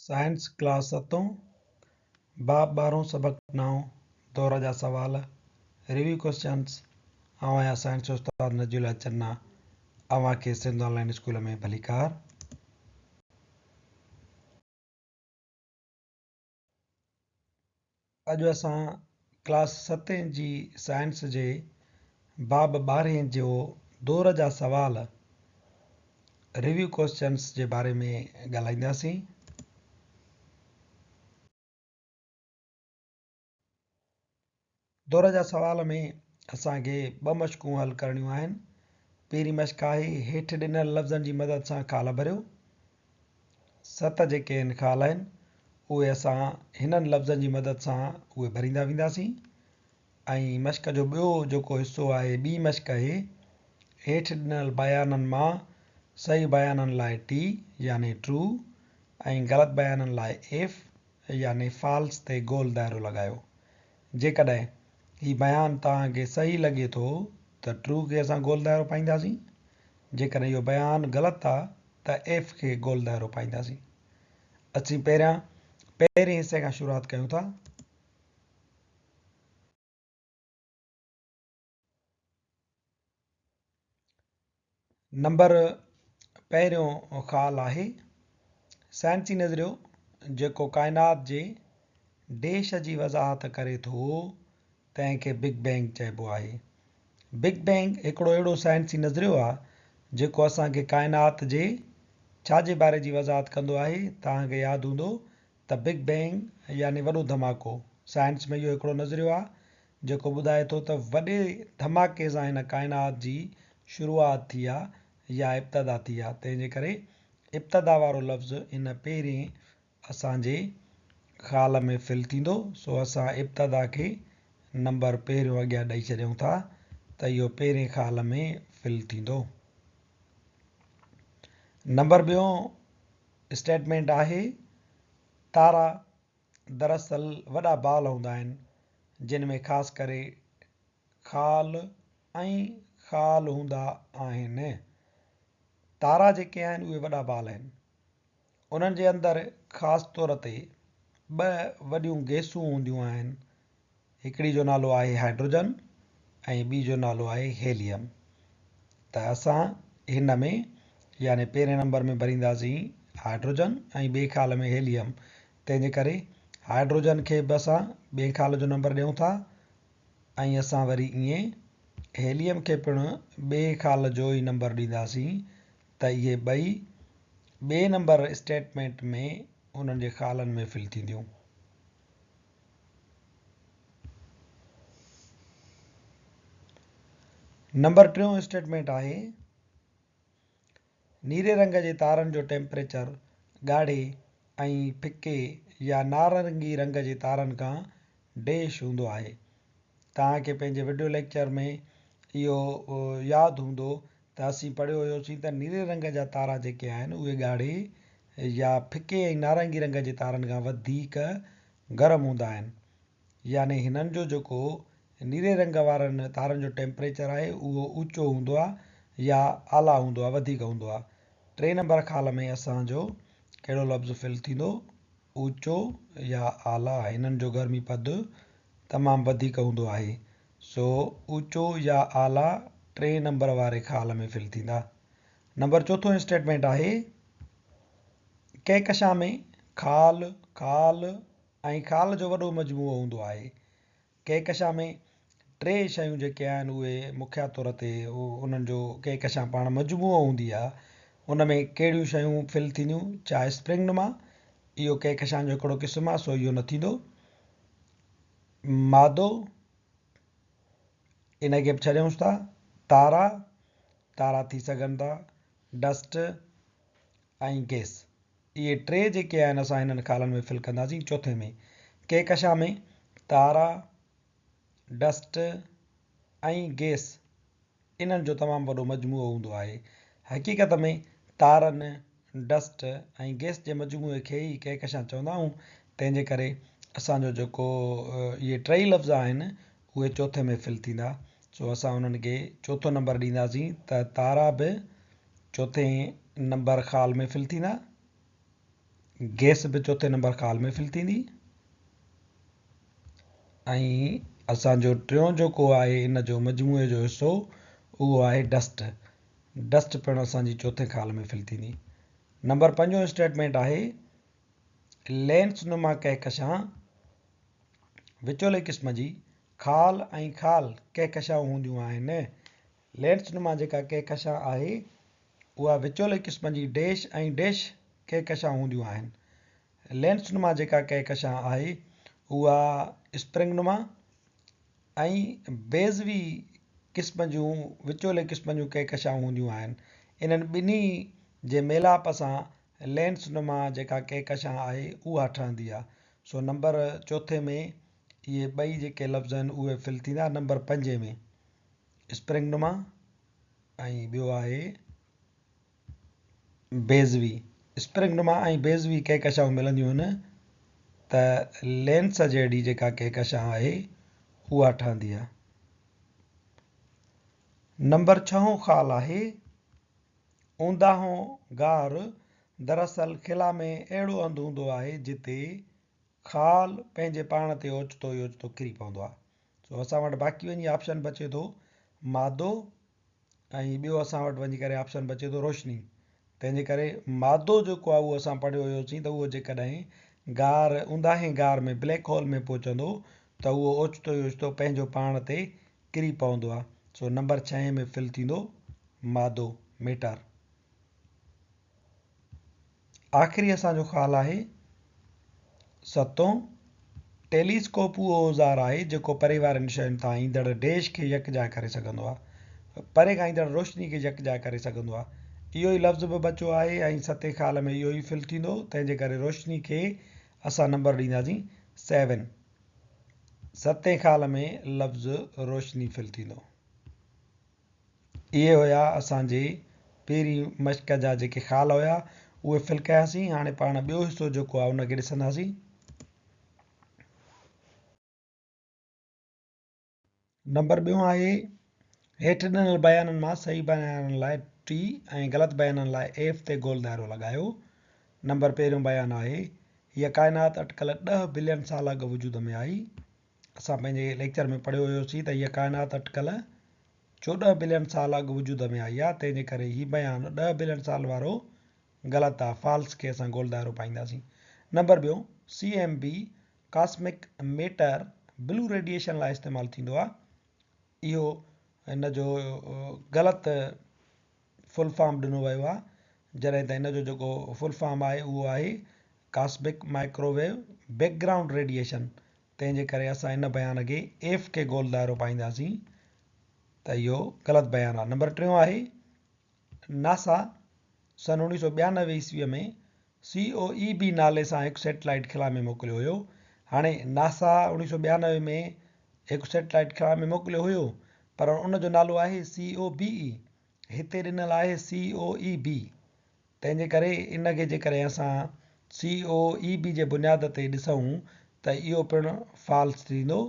Science class ستون، باب ٻارهون سبق نائون، دور جا سوال، Review Questions، آئون آهيان سائنس جو استاد نجي الله چنا، اوهان کي سنڌ آن لائين اسڪول ۾ ڀليڪار. اڄ اسان ڪلاس ستين جي سائنس جي باب ٻارهين جو دور جا سوال، Review Questions، جي باري ۾ ڳالهائينداسين. دور جا سوال ۾ اسان کي ٻه مشقون حل ڪرڻيون آهن. پهرين مشق آهي هيٺ ڏنل لفظن جي مدد سان خال ڀريو. ست جيڪي آهن خال آهن اهي اسان هنن لفظن جي مدد سان اهي ڀريندا وينداسين ۽ مشق جو ٻيو جيڪو حصو آهي ٻي مشق آهي هيٺ ڏنل بيانن مان صحيح بيانن لاء ٽي يعني ٽرو ۽ غلط بيانن لاء ايف يعني فالس تي گول دائرو لڳايو. جيڪڏهن هي بيان توهان کي صحيح لڳي ٿو ته ٽرو کي اسان گول دائرو پائينداسين، جيڪڏهن اهو بيان غلط آ ته ايف کي گول دائرو پائينداسين. اسين پهريان پهرين حصي کان شروعات ڪيون ٿا. نمبر پهريون خال آهي سائنسي نظريو جيڪو ڪائنات جي ڊيش جي وضاحت ڪري ٿو تنهن کي بگ بينگ چئبو آهي. بگ بينگ هڪڙو اهڙو سائنسي نظريو آهي جيڪو اسان کي ڪائنات جي ڇا جي باري جي وضاحت ڪندو آهي توهان کي ياد هوندو ته بگ بينگ يعني وڏو ڌماڪو سائنس ۾ اهو هڪڙو نظريو آهي جيڪو ٻڌائي ٿو ته وڏي ڌماڪي سان هن ڪائنات جي شروعات ٿي آ يا ابتدا ٿي آ تنهن جي ڪري ابتدا وارو لفظ هن پهرين اسان جي خال ۾ فل ٿيندو سو اسان ابتدا کي نمبر پهريون اڳيان ڏئي ڇڏيون ٿا ته اهو پهرين خال ۾ فل ٿيندو. نمبر ٻيون اسٽيٽمينٽ آهي تارا دراصل وڏا بال هوندا آهن، جن ۾ خاص ڪري خال ۽ خال هوندا آهن. تارا جيڪي آهن اهي وڏا بال آهن. انهن جي اندر خاص طور تي ٻه وڏيون گئسون هونديون آهن، هڪڙي جو نالو آهي هائڊروجن ۽ ٻي جو نالو آهي هيليم ته اسان هن ۾ يعني پهرين نمبر ۾ ڀرينداسين هائڊروجن ۽ ٻئي خال ۾ هيليم تنهن جي ڪري هائڊروجن کي به اسان ٻئي خال جو نمبر ڏيون ٿا ۽ اسان وري ائين هيليم کي پڻ ٻئي خال جو ئي نمبر ڏينداسين ته اهي ٻئي ٻئي نمبر اسٽيٽمينٽ ۾ انهن جي خالن ۾ فل ٿينديون. نمبر ٽيون اسٽيٽمينٽ آهي نيري رنگ جي تارن جو ٽيمپريچر ڳاڙهي ۽ ڦڪي يا نارنگي رنگ جي تارن کان ڊيش هوندو آهي. توهان کي پنهنجي وڊيو ليڪچر ۾ اهو ياد هوندو ته اسين پڙهيو هيوسين ته نيري رنگ جا تارا جيڪي آهن اهي ڳاڙهي يا ڦڪي ۽ نارنگي رنگ جي تارن کان وڌيڪ گرم هوندا آهن يعني هنن جو جيڪو نيري رنگ وارن تارن جو ٽيمپريچر آهي اهو اوچو هوندو آهي يا اعليٰ هوندو آهي وڌيڪ هوندو آهي. ٽئين نمبر خال ۾ اسان جو ڪهڙو لفظ فل ٿيندو؟ اوچو يا اعليٰ هنن جو گرمي پد تمام وڌيڪ هوندو آهي سو اوچو يا اعليٰ ٽئين نمبر واري خال ۾ فل ٿيندا. نمبر چوٿون اسٽيٽمينٽ آهي ڪهڪشان ۾ خال، خال ۽ خال جو وڏو مجموعو هوندو آهي. ڪهڪشان ۾ ٽي شيون جيڪي آهن اهي مکيه طور تي انهن جو ڪهڪشان پاڻ مجموعو هوندي آهي. ان ۾ ڪهڙيون شيون فل ٿينديون؟ ڇا اسپرنگ نما؟ اهو ڪهڪشان جو هڪڙو قسم آهي سو اهو نه ٿيندو. مادو، ان کي به ڇڏيونس ٿا. تارا، تارا ٿي سگهن ٿا. ڊسٽ ۽ گئس اهي ٽي جيڪي آهن اسان هنن خالن ۾ فل ڪنداسين چوٿين ۾ ڪهڪشان ۾ تارا ڊسٽ ۽ گئس انهن جو تمام وڏو مجموعو هوندو آهي حقيقت ۾ تارن ڊسٽ ۽ گئس جي مجموعي کي ئي ڪهڪشان چوندا آهيون تنهن جي ڪري اسان جو جيڪو اهي ٽئي لفظ آهن اهي چوٿين ۾ فل ٿيندا سو اسان انهن کي چوٿون نمبر ڏينداسين ته تارا به چوٿين نمبر خال ۾ فل ٿيندا گئس به چوٿين نمبر خال ۾ فل ٿيندي ۽ اسان جو ٽيون جيڪو آهي ان جو مجموعي جو حصو اهو آهي ڊسٽ. ڊسٽ پڻ اسان جي چوٿين خال ۾ فل ٿيندي. نمبر پنجون اسٽيٽمينٽ آهي لينس نما ڪهڪشان وچولي قسم جي خال ۽ خال ڪهڪشائون هونديون آهن. لينس نما جيڪا ڪهڪشان آهي اها وچولي قسم جي ڊيش ۽ ڊيش ڪهڪشان هونديون آهن. لينس نما جيڪا ڪهڪشان آهي اها اسپرنگ نما ۽ بيضوي قسم جون وچولي قسم جون ڪهڪشائون هونديون آهن. انهن ٻنهي جي ميلاپ سان لينس نما جيڪا ڪهڪشان آهي اها ٺهندي آهي. سو نمبر چوٿين ۾ اهي ٻئي جيڪي لفظ آهن اهي فل ٿيندا. نمبر پنجين ۾ اسپرنگ نما ۽ ٻيو آهي بيضوي. اسپرنگ نما ۽ بيضوي ڪهڪشائون ملنديون آهن ته لينس جهڙي جيڪا ڪهڪشان آهي اها ٺهندي آهي. نمبر ڇهون خال آهي اونداهون غار دراصل خلا ۾ اهڙو هنڌ هوندو آهي جتي خال پنهنجي پاڻ تي اوچتو ئي اوچتو ڪري پوندو آهي. سو اسان وٽ باقي وڃي آپشن بچي ٿو مادو ۽ ٻيو اسان وٽ وڃي ڪري آپشن بچي ٿو روشني. تنهن جي ڪري مادو جيڪو آهي اهو اسان پڙهيو هيوسين ته اهو جيڪڏهن غار اونداهين غار ۾ بليڪ هول ۾ پهچندو ته اهو اوچتو ئي اوچتو پنهنجو پاڻ تي ڪري پوندو آهي. سو نمبر ڇهين ۾ فل ٿيندو مادو، ميٽر. آخري اسان جو خال آهي ستون، ٽيلي اسڪوپ اهو اوزار آهي جيڪو پري وارين شين تان ايندڙ ڊيش کي يڪجاء ڪري سگهندو آهي. پري کان ايندڙ روشني کي يڪجاء ڪري سگهندو آهي. اهو ئي لفظ به بچو آهي ۽ ستين خال ۾ اهو ئي فل ٿيندو، تنهن جي ڪري روشني کي اسان نمبر ڏينداسين سيون. ستين خال ۾ لفظ روشني فل ٿيندو. اهي هيا اسان جي پهرين مشق جا جيڪي خال هيا اهي فل ڪياسين هاڻي پاڻ ٻيو حصو جيڪو آهي ان کي ڏسنداسين. نمبر ٻيون آهي هيٺ ڏنل بيانن مان صحيح بيانن لاء ٽي ۽ غلط بيانن لاء ايف تي گول دائرو لڳايو. نمبر پهريون بيان آهي هيء ڪائنات اٽڪل ڏهه بلين سال اڳ وجود ۾ آئي. اسان پنهنجي ليڪچر ۾ پڙهيو هيوسين ته هيء ڪائنات اٽڪل 14 بلين سال اڳ وجود ۾ آئي آهي، تنهن جي ڪري هي بيان ڏهه بلين سال وارو غلط آهي، فالس کي اسان گول دائرو پائينداسين. نمبر ٻيون، C M B, cosmic matter blue radiation لاء استعمال ٿيندو آهي، اهو هن جو غلط فل فارم ڏنو ويو آهي، جڏهن ته ان جو جيڪو فل فارم آهي اهو آهي cosmic microwave background radiation, تنهن جي ڪري اسان ان بيان کي ايف کي گول دائرو پائينداسين ته اهو غلط بيان آهي. نمبر ٽيون آهي ناسا سن 1992 عيسويء ۾ سي او اي بي نالي سان هڪ سيٽلائيٽ خلا ۾ موڪليو هيو. هاڻي ناسا 1992 ۾ هڪ سيٽلائيٽ خلا ۾ موڪليو هيو پر ان جو نالو آهي سي او بي اي هتي ڏنل آهي سي او اي بي تنهن جي ڪري ان کي جيڪڏهن اسان سي او اي بي جي بنياد تي ڏسون ته اهو پڻ فالس ٿيندو.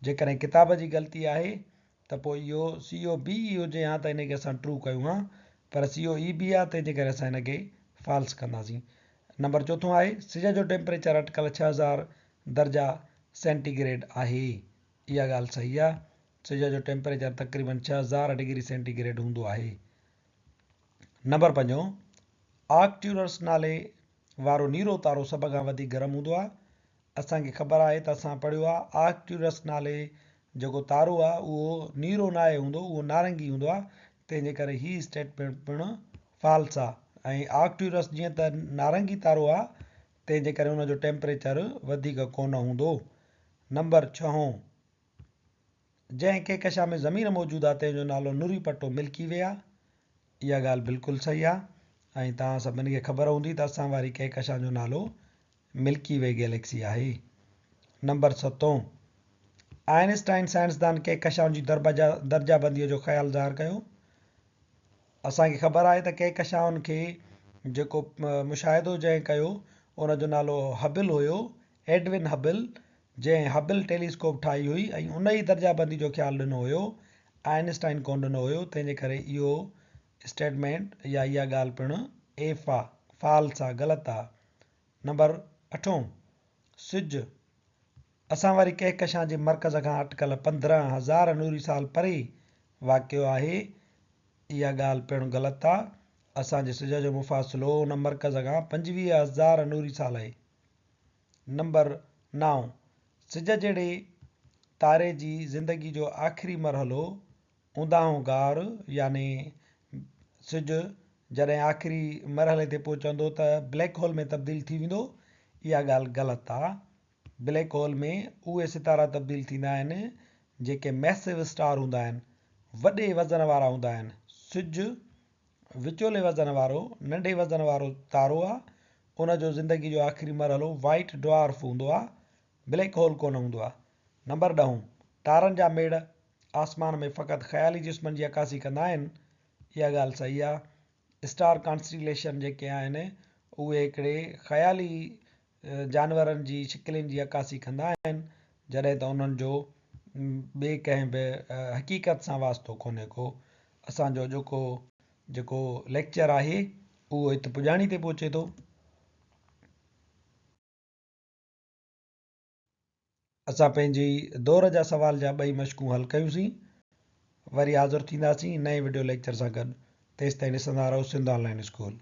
جيڪڏهن ڪتاب جي غلطي آهي ته پوء اهو سي او بي اي هجي ها ته ان کي اسان ٽرو ڪيون ها پر سي او اي بي آهي تنهن جي ڪري اسان ان کي فالس ڪنداسين. نمبر چوٿون آهي سج جو ٽيمپريچر اٽڪل 6000 درجا سينٽي گريڊ آهي. اها ڳالهه صحيح آهي. سج جو ٽيمپريچر تقريبن 6000 ڊگري سينٽي گريڊ هوندو آهي. نمبر پنجون آرڪٽيورس نالي وارو نيرو تارو سڀ کان وڌيڪ گرم هوندو آهي. اسان کي خبر آهي ته اسان پڙهيو آهي آرڪٽيورس نالي جيڪو تارو آهي اهو نيرو ناهي هوندو اهو نارنگي هوندو آهي تنهن جي ڪري هي اسٽيٽمينٽ پڻ فالس آهي ۽ آرڪٽيورس جيئن ته نارنگي تارو آهي تنهن جي ڪري ان جو ٽيمپريچر وڌيڪ ڪونه هوندو. نمبر ڇهون جنهن ڪهڪشان ۾ زمين موجود آهي تنهن جو نالو نوري پٽو ملڪي وي آهي. اها ڳالهه بلڪل صحيح آهي ۽ توهان سڀني کي خبر هوندي ته اسان واري ڪهڪشان جو نالو ملڪي وي گيليڪسي آهي. نمبر ستون، آئنسٽائن سائنسدان ڪهڪشائن جي درجه بنديء جو خيال ظاهر ڪيو. اسان کي خبر آهي ته ڪهڪشائن کي جيڪو مشاهدو جنهن ڪيو ان جو نالو هبل هيو، ايڊون هبل، جنهن هبل ٽيليسڪوپ ٺاهي هئي ۽ ان ئي درجه بندي جو خيال ڏنو هيو، آئنسٽائن ڪونه ڏنو هيو، تنهن جي ڪري اهو اسٽيٽمينٽ يا اها ڳالهه پڻ ايف آ، فالس آ، غلط آ. نمبر اٺون، سج اسان واري ڪهڪشان جي مرڪز کان اٽڪل 15,000 نوري سال پري واقع آهي. اها ڳالهه پڻ غلط آ. اسان جي سج جو مفاصلو ان مرڪز کان 25,000 نوري سال آهي. نمبر نائون، سج جهڙي تاري جي زندگي جو آخري مرحلو اونداهون غار يعني سج جڏهن آخري مرحلي تي پهچندو ته بليڪ هول ۾ تبديل ٿي ويندو، اها ڳالهه غلط آ. بليڪ هول ۾ اهي ستارا تبديل ٿيندا آهن جيڪي ميسو اسٽار هوندا آهن، وڏي وزن وارا هوندا آهن. سج وچولي وزن وارو، ننڍي وزن وارو تارو آ، ان جو زندگي جو آخري مرحلو وائيٽ ڊوارف هوندو آ، بليڪ هول ڪونه هوندو آ. نمبر ڏهون، تارن جا ميڙ آسمان ۾ فقط خيالي جسمن جي عڪاسي ڪندا آهن، اها ڳالهه صحيح آ. اسٽار ڪانسٽيليشن جيڪي آهن اهي هڪڙي خيالي جانورن جي شڪلين جي عڪاسي ڪندا آهن، جڏهن ته انهن جو ٻئي ڪنهن به حقيقت سان واسطو ڪونهي ڪو. اسان جو اڄوڪو جيڪو ليڪچر آهي اهو هت پڄاڻي تي پهچي ٿو. اسان پنهنجي دور جا سوال جا ٻئي مشقون حل ڪيون سين. وري حاضر ٿينداسين نئين وڊيو ليڪچر سان گڏ. تيستائين ڏسندا رهو سنڌ آن لائين اسڪول.